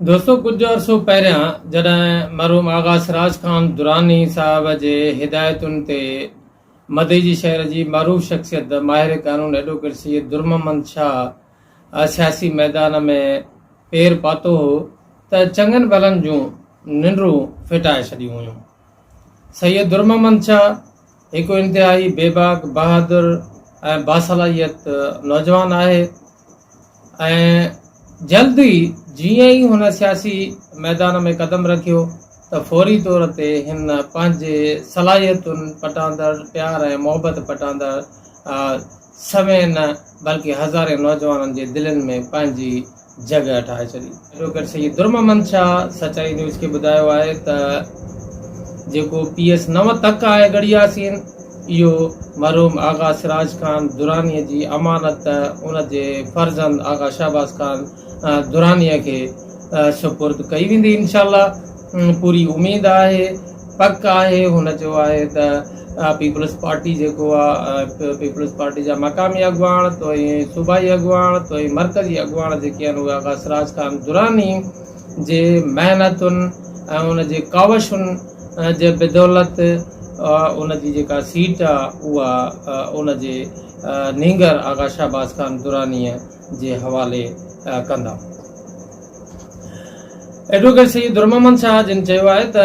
دوستو ڪجهه عرصو پهريان جڏهن مرحوم آغا سراج خان دراني صاحب جي هدايتن تي مدئجي شهر جي معروف شخصيت ماهر قانون ايڊووڪيٽ سيد درمحمد شاهه سياسي ميدان ۾ پير پاتو هو ته چڱن ڀلن جون ننڊون ڦٽائي ڇڏيون هيون. سيد درمحمد شاهه هڪ انتهائي بيباڪ، بهادر ۽ باصلاحيت نوجوان آهي ۽ جلد ئي جيئن ئي هن سياسي ميدان ۾ قدم رکيو ته فوري طور تي هن پنهنجي صلاحيتن پٽاندڙ پيار ۽ محبت پٽاندڙ سوين نه بلڪه هزارين نوجوانن جي دلين ۾ پنهنجي جڳهه ٺاهي ڇڏي. ايڊووڪيٽ سيد درمحمد شاهه سچائي نيوز کي ٻڌايو آهي ته جيڪو پي ايس نو تڪ آهي ڳڙهي ياسين اهو مرحوم آغا سراج خان دراني جي امانت ان جي فرزند آغا شهباز خان دراني کي سپرد ڪئي ويندي انشاء الله پوري اميد آهي پڪ آهي هن چيو آهي ته پيپلز پارٽي جيڪو آهي پيپلز پارٽي جا مقامي اڳواڻ توئي صوبائي اڳواڻ توئي مرڪزي اڳواڻ جيڪي آهن اهي آغا سراج خان دراني جي محنتن ۽ ان جي ڪاوشن جي بدولت ان جي جيڪا سيٽ آهي اها ان جي نينگر آغا شهباز خان دراني جي حوالي ڪندا. ايڊووڪيٽ سيد درمحمد شاهه جن چيو آهي ته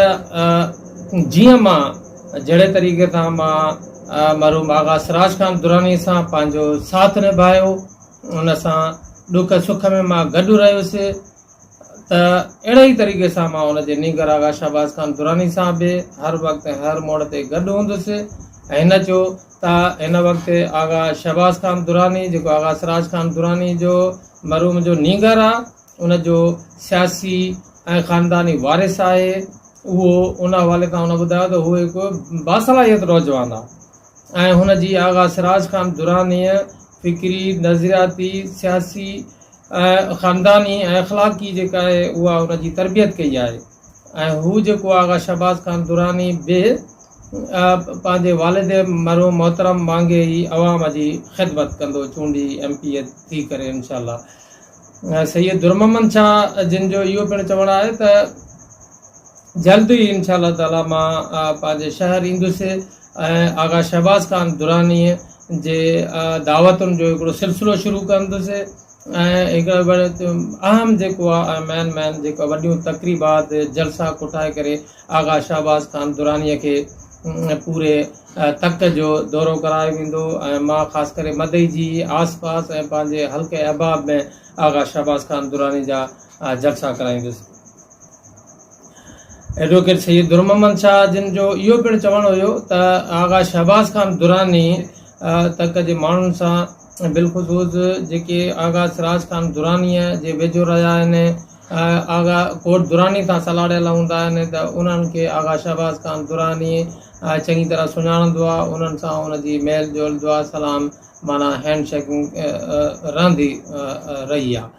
جيئن مان جهڙي طريقي سان مان مرحوم آغا سراج خان دراني سان پنهنجو ساٿ نڀايو ان سان ڏک سک ۾ مان گڏ رهيس ته اهڙي ئي طريقي سان مان ان جي نينگر آغا شهباز خان دراني سان به هر وقت ۽ هر موڙ تي گڏ هوندس ۽ هن چيو ته هن وقت آغا شهباز خان دراني جيڪو آغا سراج خان دراني جو مرحوم جو نينگر آ ان جو سياسي ۽ خانداني وارث آهي اهو ان حوالي سان هن ٻڌايو ته هو هڪ باصلاحيت نوجوان آ ۽ هن جي آغا سراج خان درانيء فڪري، نظرياتي، سياسي ۽ خانداني ۽ اخلاقي جيڪا آهي اها ان جي تربيت ڪئي آهي ۽ هو جيڪو آغا شهباز خان دراني به پنهنجي والد مرحوم محترم وانگي ئي عوام جي خدمت ڪندو چونڊي ايم پي اي ٿي ڪري انشاء الله. سيد درمحمد شاهه جن جو اهو پڻ چوڻ آهي ته جلد ئي انشاء الله تعالي مان پنهنجي شهر ايندس ۽ آغا شهباز خان دراني جي دعوتن جو هڪڙو سلسلو شروع ڪندس ۽ هڪ اهم جيڪو آهي مين مين جيڪا وڏيون تقريبات جلسا ڪوٺائي ڪري آغا شهباز خان دراني کي پوري تڪ جو دورو ڪرايو ويندو ۽ مان خاص ڪري مدئي جي آس پاس ۽ پنهنجي حلقه احباب ۾ آغا شهباز خان دراني جا جلسا ڪرائيندس. ايڊووڪيٽ سيد درمحمد شاهه جن جو اهو پڻ چوڻ هيو ته آغا شهباز خان دراني تڪ جي ماڻهن سان بالخصوص جيڪي آغا سراج خان درانيء جي ويجهو رهيا آهن آغا ڪوٽ دراني سان سلهاڙيل هوندا آهن ته انهن کي آغا شهباز خان دراني چڱي طرح سڃاڻندو آهي انهن سان ان جي ميل جول دعا سلام معنيٰ هينڊ شيڪنگ رهندي رهي آهي.